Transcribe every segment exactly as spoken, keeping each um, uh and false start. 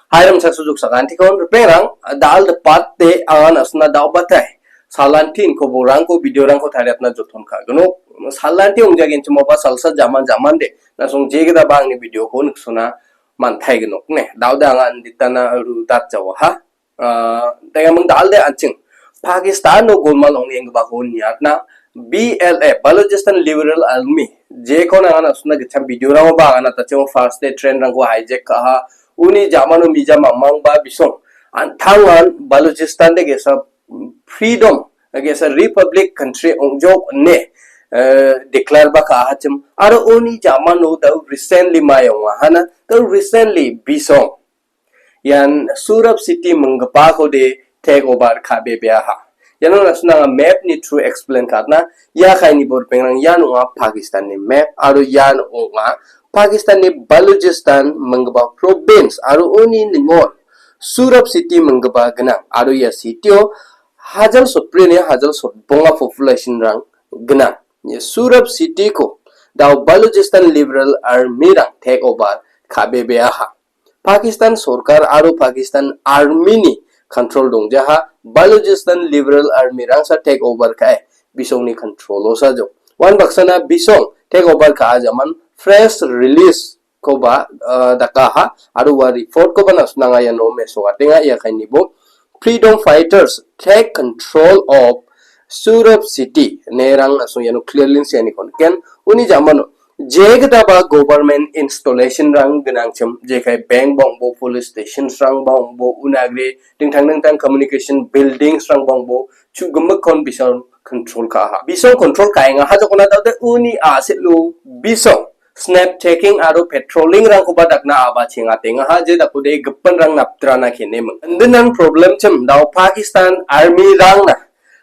Hai rimchaksojuk sakantikon ripengrang, dal dipate angan asna daobatai. Salantin ko borangko videorangko tariatna joton ka·gnok. Salanti ongjagenchimoba salsa jaman jamande. Nasong jegitaba angni videoko niksona mantaignok ne. Daode angan ditana rudat jawaha. Ah, tenga mung dalde anching. Pakistan no golmal ong engbako niatna B L A, Balochistan Liberal Army, jekon angan asna gitcham videorangoba angan atachimo first day trainrangko hijack ka·aha. Uni jamano mija mamangba bisong. Antangan Balochistan de gesa freedom, gesa republic country ongjok ne, eh, declare ba ka·ahachim. Aro uni jamano dau recently mai ong ahana, dau recently bisong. Ian Surab City minggipakode take over ka·bebeaha. Iano nasina anga map-ni through explain ka·atna. Ia kaini borpengrang ian ong·a Pakistan-ni map aro ian ong·a Pakistan-ni Balochistan minggipa province aro uni ningon Surab City minggipa gnang aro ia city-o hajal sotbrini hajal sotbonga population-rang gnang. Ia Surab City-ko dao Balochistan Liberal Army-rang take over ka·bebeaha. Pakistan sorkar aro Pakistan Army-ni control dongjaha, Balochistan Liberal Army-rangsa take over ka·e, bisongni control-o sajok. Wan baksana bisong take over ka·a jaman press release-koba, ah, dakaha, aro ua report-koba nasunanga iano mesokatenga, ia kainibo Freedom Fighters take control of Surab City, nerang naso iano clearly seani konken, uni jamano jegitaba government installation-rang gnangchim, jekai bank bangbo, police stations-rang bangbo, unagre dingtang dingtang communication buildings-rang bangbo, chu gimikkon bisong control ka·aha. Bisong control ka·enga, hajokona dao de uni a·selo bisong snap checking aro patrolling-rangkoba dakna aba chengatengaha, je dakode gipinrang naptrana keneming. Indinan problem chim dao Pakistan Army-rangna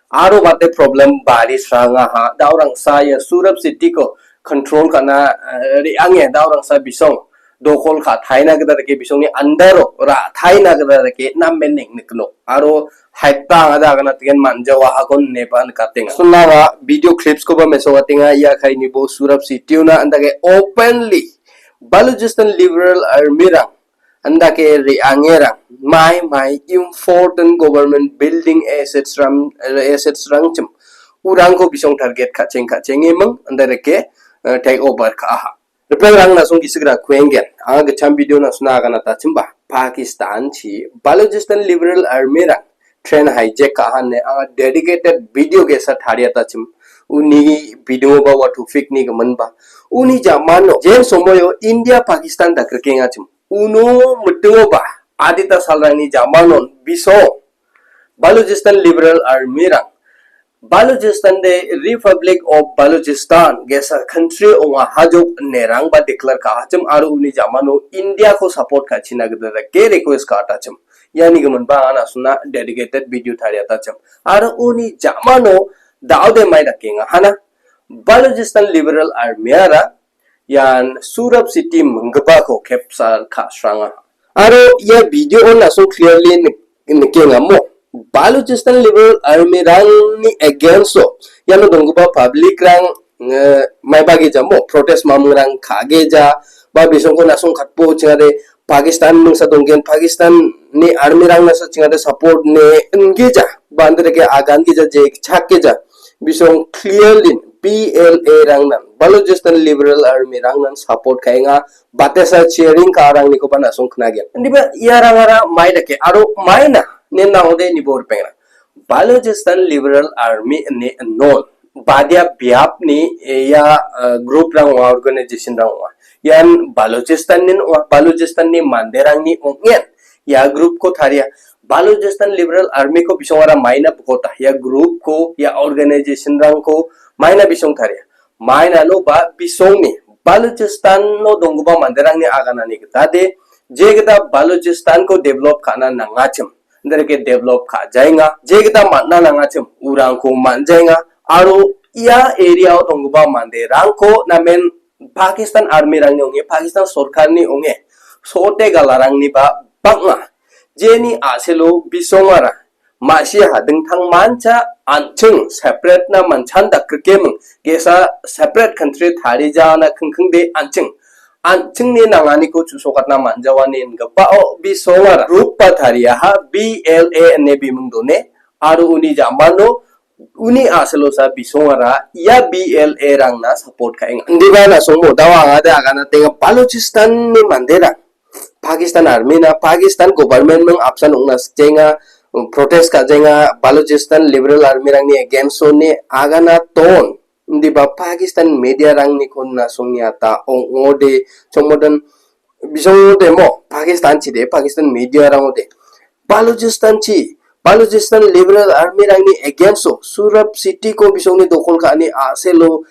aro bate problem bari srangaha. Daorangsa ia Surab City-ko control ka·na, eh, re·ange daorangsa bisong dokol ka·taina gita dake bisongni andaro ra·taina gita dake namen neng·nikno. Aro haita anga dagana tigen manjawa hakon neba nikatenga. Sunanga video clips-koba mesokatenga ia kainibo Surab City-ona andake openly Balochistan Liberal Army-rang andake re·angerang mai mai important government building assets-ram, assets-rangchim urangko bisong target ka·cheng ka·chenge ming andareke, eh, take over ka·aha. Ripengrang nasong gisik ra kuengen. Anga gitcham video nasona aganatachimba. Pakistan chi Balochistan Liberal Army-rang train hijack ka·ahane anga dedicated video ge·sa tariatachim. Uni video ba ua topik-ni giminba. Uni jamano jen somoio India Pakistan dakrikengachim. Uno mitingoba adita salrangni jamanon biso Balochistan Liberal Army-rang Balochistan de Republic of Balochistan ge·sa country ong·a hajok nerangba declare ka·achim aro uni jamano India-ko support ka·china gita dake request ka·atachim. Iani giminba anga nasona dedicated video tariatachim. Aro uni jamano daode mai dakenga hana Balochistan Liberal Army-ara ian Surab City minggipako capture ka·sranga. Aro ia video-o nasong clearly nik-, nikengamo. Balochistan Liberal Army-rangni against-o iano donggipa public-rang, eh, maibagi jamo, protest mamungrang ka·geja, ba bisongko nasong katbo chingade Pakistan mingsa donggen, Pakistan-ni Army-rang nasa chingade support ne inggeja, ba andireke agan geja, je chakgeja. Bisong clearly B L A-rangnan, Balochistan Liberal Army-rangnan support ka·enga, batesa cheering ka·arangnikoba nasong knagen. Indiba iarangara mai dake, aro maina, ne naode nibo ripengrang. Balochistan Liberal Army ine non. Badia biapni ia, eh, group-rang ong·a, organization-rang ong·a. Ian Balochistan-ni ong·a, Balochistan-ni manderangni ong·en. Ia group-ko taria. Balochistan Liberal Army-ko bisongara maina bukota. Ia group-ko, ia organization-rangko maina bisong taria. Mainano ba bisongni Balochistan-o donggipa manderangni aganani gitade, jegita Balochistan-ko develop ka·na nangachim. Andareke develop ka·jaenga, jegita man·na nangachim, urangko man·jaenga, aro ia area-o donggipa manderangko namen Pakistan Army-rangni ong·e, Pakistan sorkarni ong·e, sote galarangniba bang·a. Jeni a·selo bisongara, ma·sia dingtangmancha an·ching separate-na manchan dakrikeming, ge·sa separate country tarijana kingkingde an·ching. an·chingni nanganiko chu·sokatna man·jawani ingipao bisongara rupa tariaha B L A ine biming done aro uni jamano uni a·selosa bisongara ia B L A rangna support ka·enga. Indiba na·songo dao angade agana tenga Balochistan-ni manderang Pakistan Army-na Pakistan government-ming apsan ong·na sikjaenga, protest ka·jaenga, Balochistan Liberal Army-rangni against-oni agana ton. Indiba Pakistan media-rangni kon·a songniata ong·ode, chongmoden bisongode mo, Pakistan chide, Pakistan media-rangode. Balochistan chi, Balochistan Liberal Army-rangni against-o, Surab City-ko bisongni dokol ka·ani a·selo,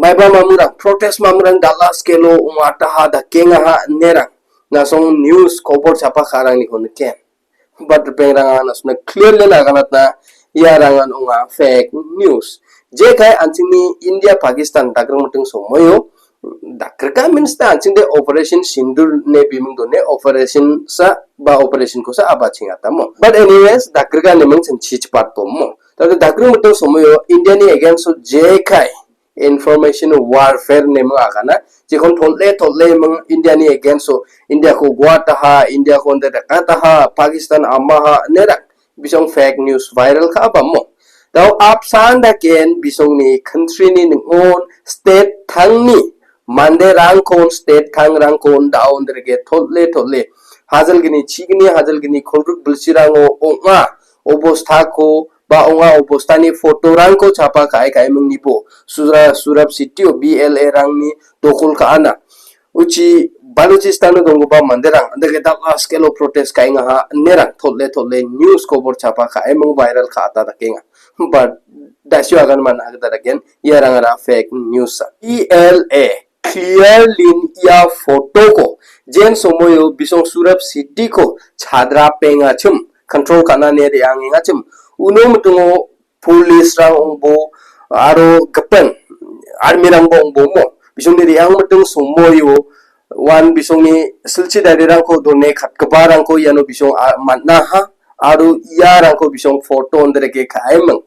maiba mamungrang, protest mamungrang dal·a skelo ong·ataha dakengaha inerang. Na·song news kobor chapa ka·rangni kon·ken. But ripengrang na·songna clearly naganatna iarangan ong·a fake news. Jekai an·chingni India Pakistan dakring miting somoio, dakrika means ta an·chingde Operation Sindoor ine biming done Operation sa ba Operation kosa aba chingatamo. But anyways, dakrika neming chinchi chipat bomo. Tade dakring miting somoio India-ni against-o jekai information warfare neming agana. Jekon tol·e tol·e ming India-ni against-o, India-ko guataha, India-ko inde dakataha, Pakistan amaha, inerang bisong fake news viral ka·abamo. Dao apsan daken bisongni country-ni ning·on state tangni manderangkon state tangrangkon dao inderge tol·e tol·e hajal gni chigni hajal gni kolgrik bilsirango ong·a obostako ba ong·a obostani photorangko chapa ka·e ka·e mingnibo Sura-, Surab City-o B L A-rangni dokol ka·ana. Uchi Balochistan-o donggipa manderang, andake dal·a skelo protest ka·engaha, inerang tol·e tol·e news kobor chapa ka·eming viral ka·ata dakenga. But dasio agan man agita daken, iarangara fake news-a. B L A clearly ia photo-ko, jen somoio bisong Surab City-ko chadrapengachim, control ka·nani re·angengachim, uno mitingo police-rang ong·bo, aro gipin army-rangba ong·bo mo. Bisongni re·ang miting somoio uan bisongni silchi darirangko done katgiparangko iano bisong a-, man·aha, aro iarangko bisong photo indereke ka·eming,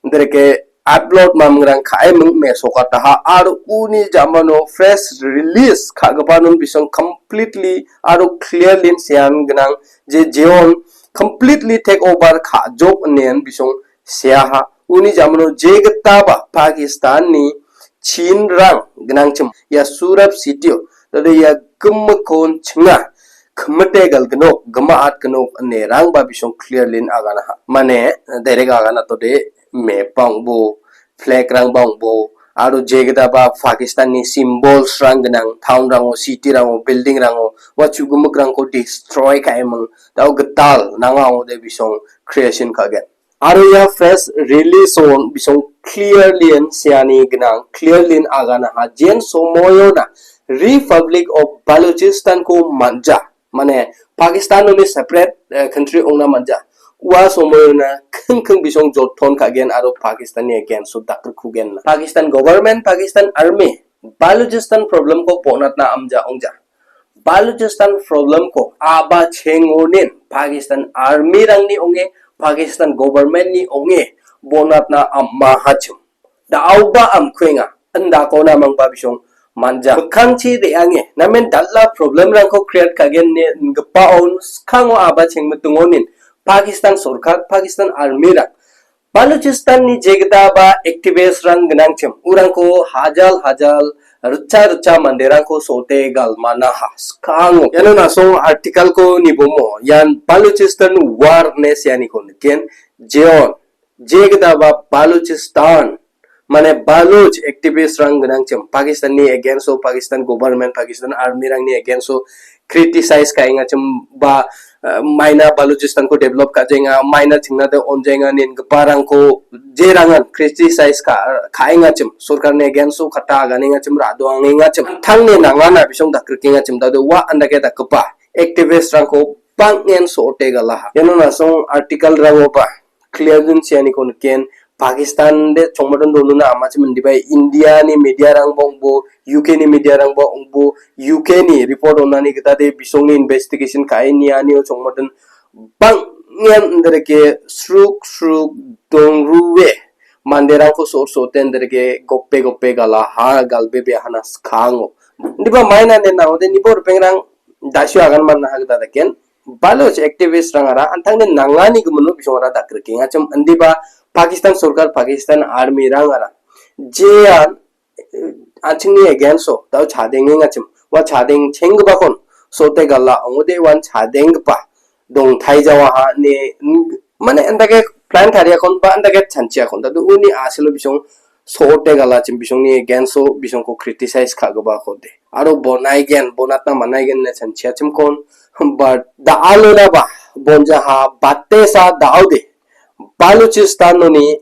indereke upload mamingrang ka·eming mesokataha, aro uni jamano press release ka·gipanon bisong completely aro clearly sean gnang je jeon completely take over ka·jok inen bisong seaha. Uni jamano jegitaba Pakistan-ni chinrang gnangchim ia Surab City-o, tade ia gimikkon chinga, kimite galgnok, gimaat gnok inerangba bisong clearly aganaha. Mane, direct agana tode map-ba ong·bo, flag-rangba ong·bo, aro jegitaba Pakistan-ni symbols-rang gnang town-rango, city-rango, building-rango, ua chu·gimikrangko destroy ka·eming, dao gital nanga ong·ode bisong creation ka·gen. Aro ia press release-on bisong clearly seani gnang, clearly aganaha, jen somoiona Republic of Balochistan-ko man·ja, mane Pakistan-oni separate, eh, country ong·na man·ja. Ua somoiona khingkhing bisong joton ka·gen aro Pakistan-ni against-o dakrikkugen. Pakistan government, Pakistan army, Balochistan problem-ko bonatna amja ong·ja. Balochistan problem-ko aba chengonin Pakistan army-rangni ong·e, Pakistan government-ni ong·e bonatna am·ahachim. Da·oba amkuenga, indakona mangba bisong man·ja. Mikkangchi re·ange, namen dal·a problem-rangko create ka·gen ine inggipaon skango aba chengmitingonin Pakistan sorkar, Pakistan army-rang Balochistan-ni jegitaba activist-rang gnangchim, urangko hajal-hajal, ritcha-ritcha manderangko sote galmanaha skango. Iano na·song article-ko nibomo, ian Balochistan war ine seaniko niken, jeon, jegitaba Balochistan, mane Baloch activist-rang gnangchim, Pakistan-ni against-o, Pakistan government, Pakistan army-rangni against-o criticize ka·engachim ba, eh, maina Balochistan-ko develop ka·jaenga, maina chingnade on·jaenga ine inggiparangko jerangan criticize ka-, ka·engachim, sorkarni against-o katta aganengachim, ra·doangengachim, tangni nangana bisong dakrikengachim, dade ua andake dakgipa activist-rangko bang·en so·ote galaha. Iano na·song article-rangoba clear-in seaniko niken, Pakistan de chongmodon donuna amachim indiba India-ni media-rangba ong·bo, U K-ni media-rangba ong·bo, U K-ni report on·ani gitade bisongni investigation ka·e nianio chongmodon bang·en indereke sruk sruk dongrue manderangko so·, so·ote indereke gope gope galaha, galbebe hana skango. Indiba maina ne nangode nibo ripengrang dasio agan manna hagita daken. Baloch activist rangara antangde nangani gumunu bisongara dakrikengachim indiba Pakistan sorkar, Pakistan army rangara jean, eh, an·chingni against-o dao chadengengachim, ua chadeng chenggipakon sote gala ong·ode uan chadenggipa dongtai jawaha ne, mane andake plan tariakon ba andake chanchiakon. Tado uni asilo bisong sote galachim bisongni against-o bisongko criticize ka·gipakode. Aro bonaigen, bonatna manaigen ne chanchiachimkon. But da·alona ba bonjaha batesa da·ode. Balochistan-oni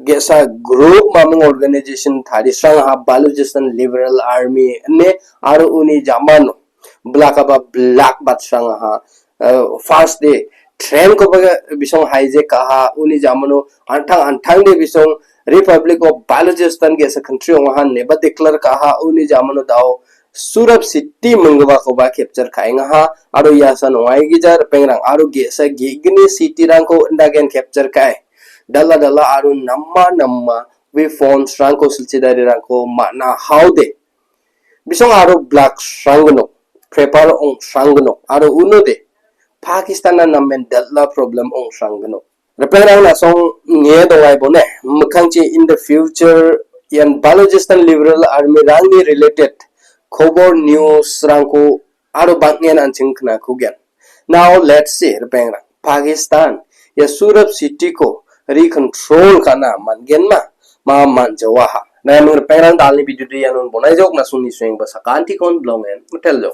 ge·sa group mamung organization tarisrangaha Balochistan Liberal Army ine aro uni jamano blakaba blak batsrangaha, eh, first day train koba bisong hijack kaha uni jamano antang antang de bisong Republic of Balochistan ge·sa country ong·aha neba declare kaha uni jamano dao Surat city minggipakoba capture ka·engaha aro iasan ong·aigija ripengrang aro ge·sa ge·gni city-rangko indagen capture ka·e. Dal·a dal·a aro nama nama weapons-rangko silchidarirangko man·a haode. Bisong aro blak sranggnok, prepare ong sranggnok aro unode Pakistan-na namen dal·a problem ong sranggnok. Ripengrang nasong nge dongai bone, mikkangchi in the future ian Balochistan Liberal Army-rangni related khobor news-rangko aro bang·en an·ching knakugen. Now let's see, ripengrang. Pakistan ia Surat city-ko recontrol ka·na man·genma, ma man·jawaha. Naming ripengrang dalni video de ianon bonai jok nasongni suengba sakantikon blongen mitel jok.